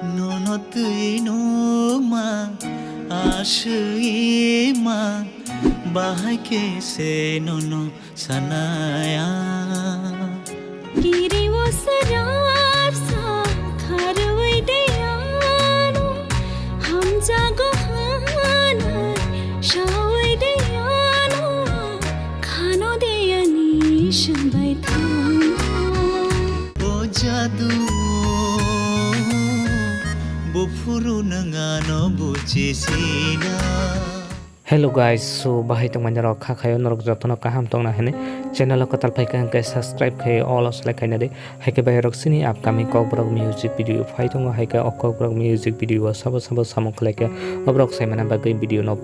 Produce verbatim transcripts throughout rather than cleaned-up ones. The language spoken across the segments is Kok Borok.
Nono twi numa aswima bahai khe se nono sanaya. Kiri o srapsa kharwi de ano hamjago hanai sawi de ano khano de ani sumbai thang. O jadu buphuru nangano buchisina. Hello guys, so bahai tongmani rok kha khayo norok jotono kaham tongna hini channel o kwtal phaikha hwnkhe subscribe khai all o select khaina di. Haikhe bai rok sini upcoming Kokborok music video phai tongo, haikhe o Kokborok music video o sabo sabo samung khlaikhe oborok saimana bagwi video no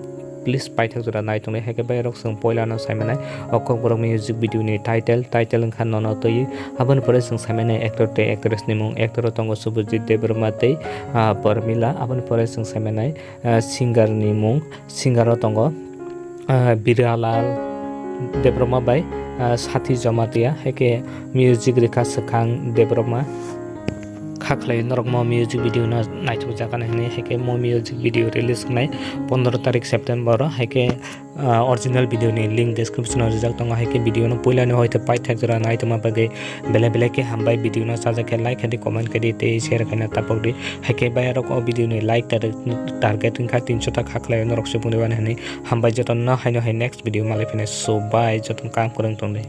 please paithak jora nai tongdi. Haikhe bai rok chwng poila no saimanai o Kokborok music video ni title, title wngkha Nono Twi. Aboni pore chwng saimanai actor tei actress ni mung, actor o tongo Subhajit Debbarma tei, ah, Pormila. Aboni pore chwng saimanai ah, singer ni mung, singer o tongo, ah, Biralal Debbarma bai, ah, Sathi Jamatia, haikhe music rikha Swkang Debbarma. Kha khlai norok mo music video no naithok jakana hwnwi, haikhe mo music video release khnai pondro tarik September o, haikhe, ah, original video ni link description o rijak tongo, haikhe video no puila ni hoite paithak jora naitoma bagwi belai belai khe hambai. Video no sajak khe like khaidi, comment khaidi tei share khaina tapok di. Haikhe bai rok o video ni like tar-, target wngkha tinso ta kha khlai norok se buni bani hwnwi. Hambai jotono haino hai next video malai phina, so bye, jotono kaham kwrwng tongdi.